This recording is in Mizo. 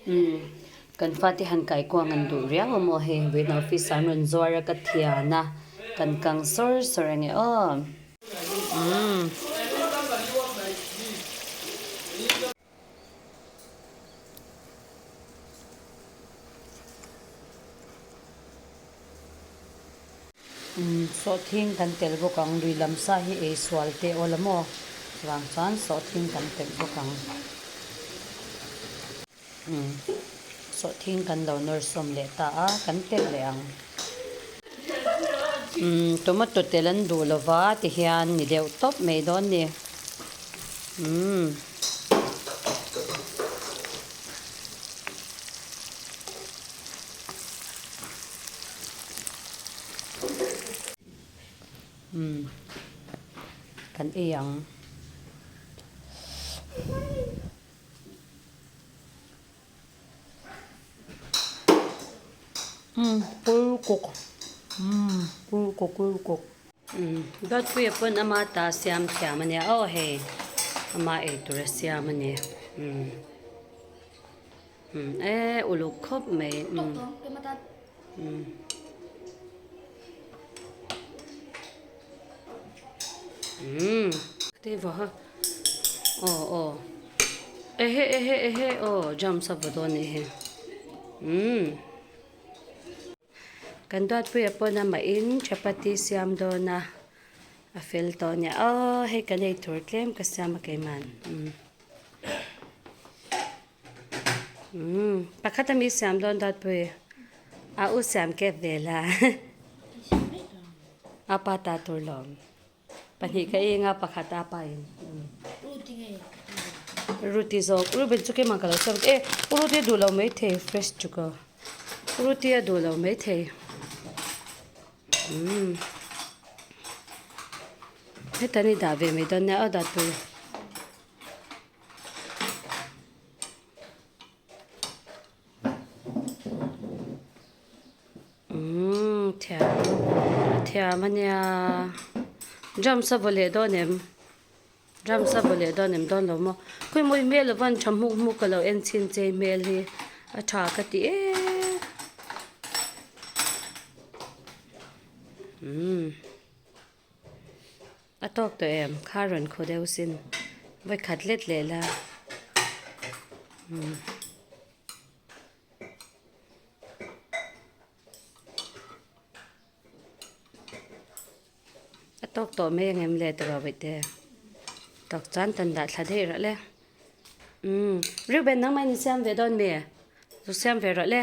Umm kan fate han kai kuang an duh riau a maw hei vawiin office ah an rawn zuar a ka thian a kan kang sawr sawr ange aw. Umm. Sawhthing kan telh bawk ang, lui lam sa hi ei sual teh aw la maw? Chuvang chuan sawhthing kan telh bawk ang. Sawhthing kan lo nawr sawm leh ta a, kan telh leh ang. Tomato tel an duh lova tihian ni deuh tawp mai dawn ni. Umm kan ei ang. Umm pur kuk umm pur kuk pur kuk. Umm Dawtpuia pawn ama ta siam thiam a nia aw hei ama eitur a siam a ni umm. Umm e uluk khawp mai umm umm umm te va ha aw aw ehe ehe ehe aw jam sa va dawn nih hi umm kan duatpuia pawn amahin chapati siam dawn a a fel tawh nia aw hei kan eitur tlem ka siam a keimah umm. Umm pakhat ami siam dawn dat pui a u siam kep ve la a pa ta tur lawm pahnih ka eng a pakhat a pa in ruti zawk Reuben chu keimah ka lo siam e u ruti a duh lo mai thei fresh chu ka ruti a duh lo mai thei umm heta ni dah ve mai dawn nia aw dat pui. Umm thiam thiam a nia drums a vaw leh dawn em drums a vaw leh dawn em dawn lo maw khawi mawi hmel a van tha hmuk hmuk ka lo en chhin che hmel hi a tha ka ti em umm. A tawk tawh em? Kha rawn khaw deuh sin. Vawi khat let leh la. Umm. A tawk tawh mai ang em le tawh vawi te. Tawk chuan tan dah thla daih rawh le. Umm. Reuben nangmah in i siam ve dawn mi? Zu siam ve rawh le.